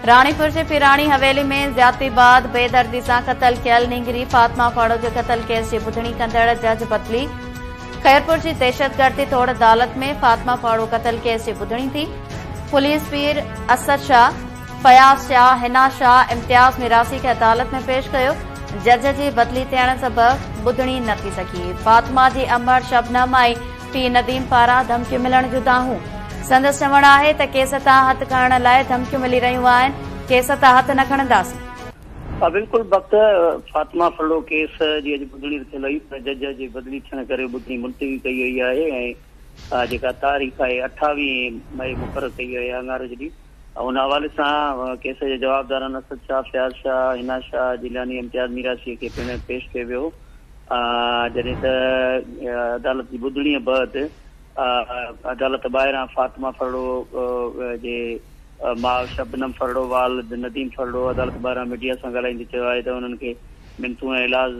راڻيپور جي پيراڻي حويلي ۾ زيادتي بعد بيدردي سان قتل ڪيل نينگري فاطمه ڦاڙهو جي قتل ڪيس جي ٻڌڻي ڪندڙ جج بدلي. خيرپور جي دهشتگردي توڙ عدالت ۾ فاطمه ڦاڙهو قتل ڪيس جي ٻڌڻي ٿي. پوليس پير اسد شاهه، فياض شاهه، حنا شاهه، امتياز ميراسي کي عدالت ۾ پيش ڪيو. جج جي بدلي ٿيڻ سبب ٻڌڻي نه ٿي سگهي. فاطمه جي امڙ شبنم ۽ پيء نديم پاران ڌمڪيون ملڻ جون دانهون. سندس چوڻ آهي ته ڪيس تان هٿ کڻڻ لاء ڌمڪيون ملي رهيون آهن، ڪيس تان هٿ نه کڻنداسين. ها بلڪل بخت فاطمه ڦرڙو ڪيس جي اڄ ٻڌڻي رٿيل هئي پر جج جي بدلي ٿيڻ ڪري ٻڌڻي ملتوي ڪئي وئي آهي ۽ جيڪا تاريخ آهي 28 مئي مقرر ڪئي وئي آهي اڱاري جي ڏينهن ان حوالي سان ڪيس جي جوابدارن اسد شاهه، فياض شاهه، حنا شاهه، جيلاني امتياز ميراسي کي پڻ پيش ڪيو ويو هو. جڏهن ته عدالت جي ٻڌڻيء بعد عدالت ٻاهران فاطمه ڦرڙو جي ماء شبنم ڦرڙو، والد نديم ڦرڙو عدالت ٻاهران ميڊيا سان ڳالهائيندي چيو آهي ته انهن کي منٿون ۽ ايلاز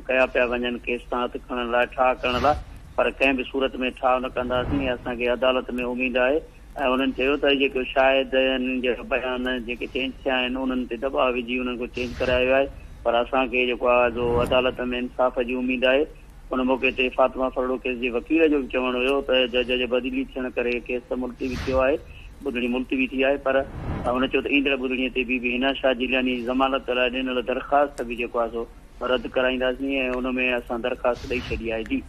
ڪيا پيا وڃن ڪيس تان هٿ کڻڻ لاء ٺاهه ڪرڻ لاء پر ڪنهن به صورت ۾ ٺاهه نه ڪنداسين ۽ اسان کي عدالت ۾ اميد آهي ۽ انهن چيو ته جيڪي شاهدن جا بيان جيڪي چينج ٿيا آهن انهن تي دٻاء وجهي انهن کي چينج ڪرايو ويو آهي پر اسان کي جيڪو آهي سو عدالت ۾ انصاف جي اميد آهي. ان موقعي تي فاطمه ڦرڙو ڪيس جي وڪيل جو به چوڻ هيو ته جج جي بدلي ٿيڻ ڪري ڪيس ته ملتوي ٿيو آهي ٻڌڻي ملتوي ٿي آهي پر هن چيو ته ايندڙ ٻڌڻي تي بي بي حنا شاهه جيلاني جي ضمانت لاء ڏنل درخواست به جيڪو آهي سو رد ڪرائينداسين ۽ ان ۾ اسان درخواست ڏئي ڇڏي آهي جي.